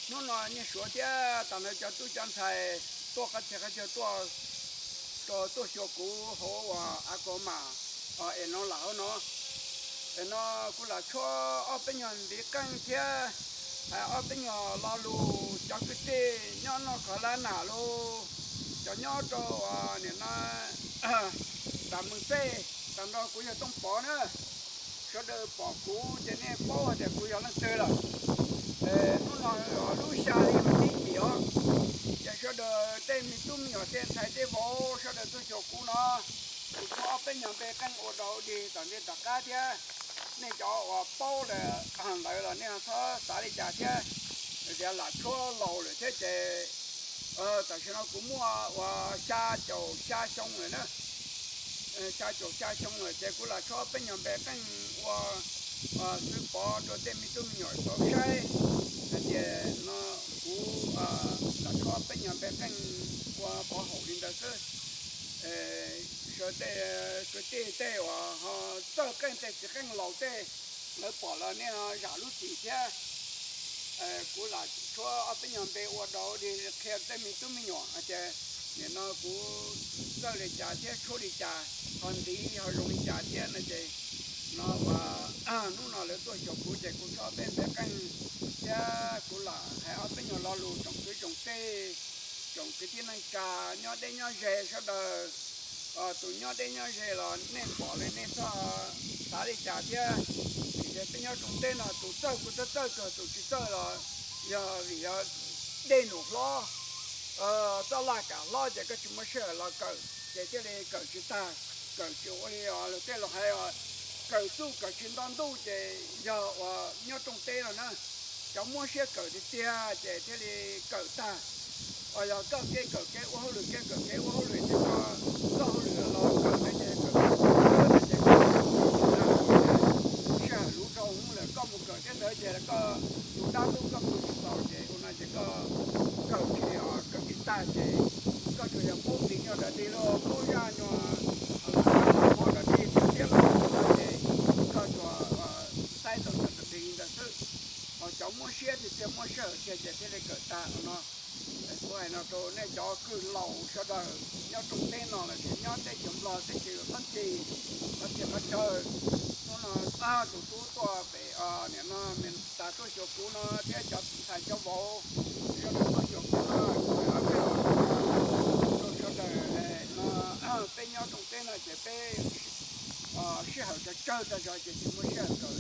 Hnub no nej suav thiab tag nrho cov tub cov ntxhais tuaj qab txhia qab chaw tuaj, tuaj xyuas kuv hauv uas a ko mas, es no lam hauv no, es no kuv lam tshuab ob peb nyuag ntiv qeej thiab hais ob peb nyuag lo lus cov kwv tij nyob noj khov lab nam lug, cov nyob rau nim no Tam Meeg Xej, tag nrho kuv yog Tooj Pov na. Sawv daws pom kuv ces nej paub hais tias kuv yog leej twg lawm. Hnub no lub xya hli mas tib yim os, ces sawv daws tej me tub me nyuam tej ntxhais tej vauv sawv daws tuaj xyuas kuv no, kuv tshuab ob peb nyuag npe qeej ua dog ua dig tom ntej tom qab thiab. Nej cov uas paub lawm ntawd los nej txhob xav li cas thiab, tias lam tshuab laus lawm thiab ces tam sim no kuv muaj uas xya caum xya xyoo lawm na. Xya caum xya xyoo lawm ces kuv lam tshuab peb nyuag npe qeej ua xwb pov rau tej me tub me nyuam tau saib hais tias no kuv lam tshuab peb nyuag npe qeej ua pov haum li ntawd xwb. Sawv daws kwv tij tej uas ho txawj qeej tej txiv qeej laus tej, lawv pom los nej zam lub txim thiab. Kuv lam tshuab ob peb nyuag npe ua dog dig qhia tej me tub me nyuam hais tias nim no kuv txawj li cas thiab tshuab li cas, ho ntiv ho zoo li cas thiab no ces no uas hnub no lawv tuaj xyuas kuv ces kuv tshuab ob peb npe qeej thiab kuv lam hais ob peb nyuag lo lus tsoom kwv tsoom tij, tsoom kwv tij neej tsa nyob deb nyob ze sawv daws. Tus nyob deb nyob ze los nej pom li nej txhob xav li cas thiab. Vim tias peb nyob rooj teb no tus txawj kuj txawj txawj kawg, tus tsis txawj los yog vim yog dej num hlob, txoj laj kam hlob ces koj tsis muaj sij hawm los kawm ces thiaj li kawm tsis tag, kawm tsis ua li os luag tej laus hais os, kawm txuj kawm tsis nto ntuj ces yog uas nyob rooj teb no na. Cov muab siab kawm tiag tiag ces thiaj li kawm tag. Uas yog koj kev kawm kev ua hauj lwm, kev kawm kev ua hauj lwm ces koj, koj hauj lwm los kawm no ces kawm tsis tag ces koj sij hawm luv dhau hwv lawm, koj mus kawm thiab ntawd ces koj tus dab ntub koj pw tsis txaus ces ua no ces koj kawm tsis, kawm tsis tag ces koj tsuas yog paub ntiv nyob dog dig los paub zaj nyuag, paub dog dig thiab los ces koj tsuas xaiv tau cov txawm tis li ntawd xwb. Ho cov muab siab tiag tiag muab sij hawm tiag ces thiaj li kawm tag no. Kuv hais no rau nej cov kwv laus sawv daws nyob rooj teb no lossis nyob teb chaws Nplog teb chaws Fab Kis, qhov txhia qhov chaw. Hnub no tus tub tuaj pem nim no Minnesota tuaj xyuas kuv no thiab cov ntxhais cov vauv sawv daws tuaj xyuas kuv no, kuv hais ob peb lo lus rau sawv daws no. Peb nyob rooj teb no ces peb sij hawm tsawg tsawg tag zog ces tsis muaj sij hawm kawm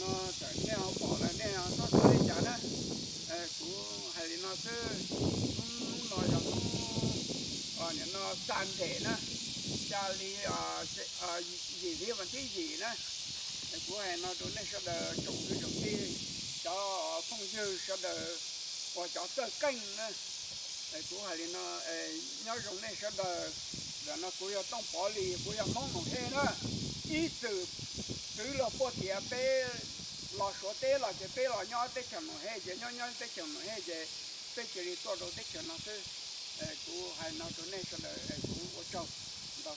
no, txawm nej ho pom lawm nej txhob xav li cas na. Kuv hais li no xwb, hnub no yog hnub nim no Sunday na, xya hli, yim hli vas thib yim na. Kuv hais no rau nej sawv daws tsoom kwv tsoom tij, cov phooj ywg sawv daws uas cov txawj qeej na. Kuv hais li no, nyob zoo nej sawv daws. Ntawm no kuv yog Tooj Pov Lis, kuv yog Hmoob Noom Hej na. Ib txwm txwv los puag tias peb los Suav teb los ces peb los nyob teb chaws Noom Hej ces nyob nyob teb chaws Noom Hej ces peb cia li tuaj rau teb chaws no xwb. Kuv hais no rau nej sawv daws, kuv ua tsaug ntau.